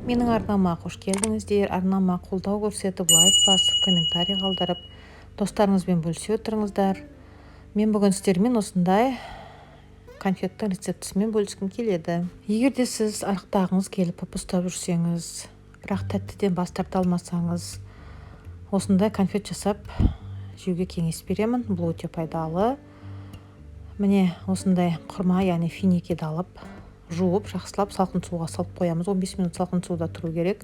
Менің арнама қош келдіңіздер. Арнама қолдау көрсетіп, лайк басып, комментарий қалдырып, достарыңызбен бөлісе отырыңыздар. Мен бүгін сіздермен осындай конфеттің рецептісімен бөліскім келеді. Егер де сіз арықтағыңыз келіп, ұстап жүрсеңіз, бірақ тәттіден бас тарта алмасаңыз, осындай конфет жасап жеуге кеңес беремін. Бұл өте пайдалы. Міне осындай құрма, яғни финикиді алып, жуып, жақсылап салқын суға салып қоямыз. 15 минут салқын суда тұру керек.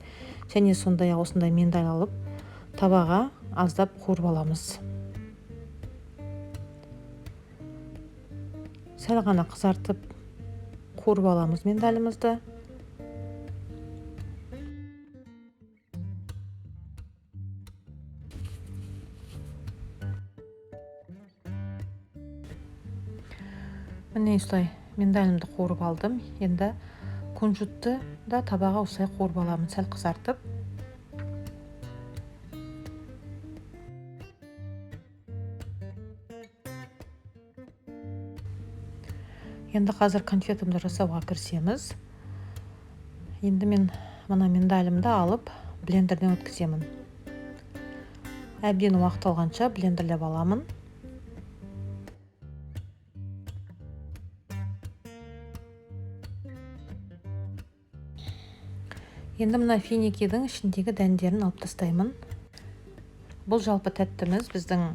Және сондай-ақ осындай миндаль алып, табаға аздап қуырып аламыз. Сәл ғана қызартып қуырып аламыз миндалімізді. Міне осылай миндалімді қуырып алдым. Енді кунжутты да табаға осылай қуырып аламын, сәл қызартып. Енді қазір конфетімді жасауға кірісеміз. Енді мен мына миндалімді алып блендерден өткіземін. Әбден уақыт алғанша блендерлеп аламын. Енді мына финикидің ішіндегі дәндерін алып тастаймын. Бұл жалпы тәттіміз біздің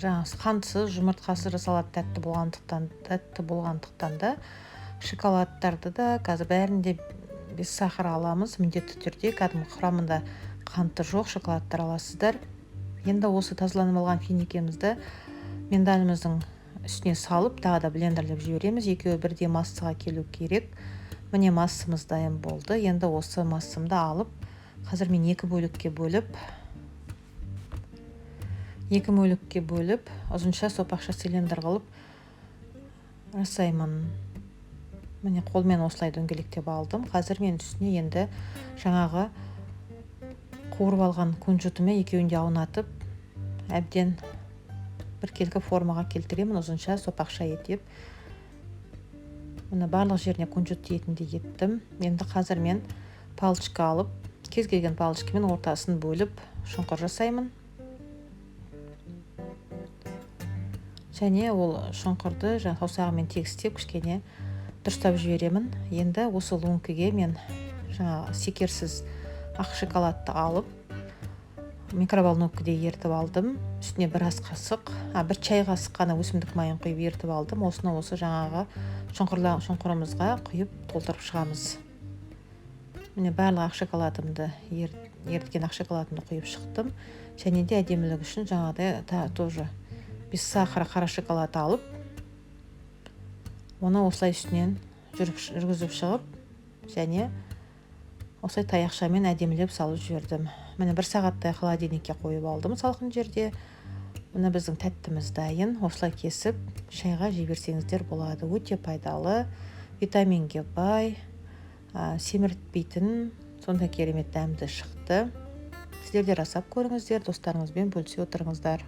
жаңағы қантсыз, жұмыртқасыз жасалатын тәтті болғандықтан да шоколадтарды да қазір бәрінде без сахар аламыз. Міндетті түрде кәдімгі құрамында қанты жоқ шоколадтар аласыздар. Енді осы тазаланып алған финикемізді миндаліміздің үстіне салып, тағы да блендерлеп жібереміз. Екеуі бірдей массаға келу керек. Міне массамыз дайын болды. Енді осы массамды алып, қазір мен екі бөлікке бөліп, ұзынша сопақша цилиндр қылып жасаймын. Міне қолмен осылай дөңгелектеп алдым. Қазір мен үстіне енді жаңағы қуырып алған кунжутымы екеуін де аунатып, әбден біркелкі формаға келтіремін, ұзынша сопақша етіп. Міне барлық жеріне кунжут тиетіндей еттім. Енді қазір мен палочка алып, кез келген палочкамен ортасын бөліп шұңқыр жасаймын. Және ол шұңқырды жаңа саусағыммен тегістеп кішкене дұрыстап жіберемін. Енді осы лункіге мен жаңа секерсіз ақ шоколадты алып, микроволновкіде ерітіп алдым. Үстіне бір ас қасық, бір чай қасық қана өсімдік майын құйып ерітіп алдым. Осыны осы жаңағы шұңқырымызға құйып толтырып шығамыз. Міне барлық ақ шоколадымды, еріткен ақ шоколадымды құйып шықтым. Және де әдемілік үшін жаңағыдай тоже без сахара қара шоколад алып, оны осылай үстінен жүргізіп шығып, және осылай таяқшамен әдемілеп салып жібердім. Міне бір сағаттай холодильникке қойып алдым салқын жерде. Міне біздің тәттіміз дайын. Осылай кесіп шайға жей берсеңіздер болады. Өте пайдалы, витаминге бай, семіртпейтін, сондай керемет дәмді шықты. Сіздер де жасап көріңіздер, достарыңызбен бөлісе отырыңыздар.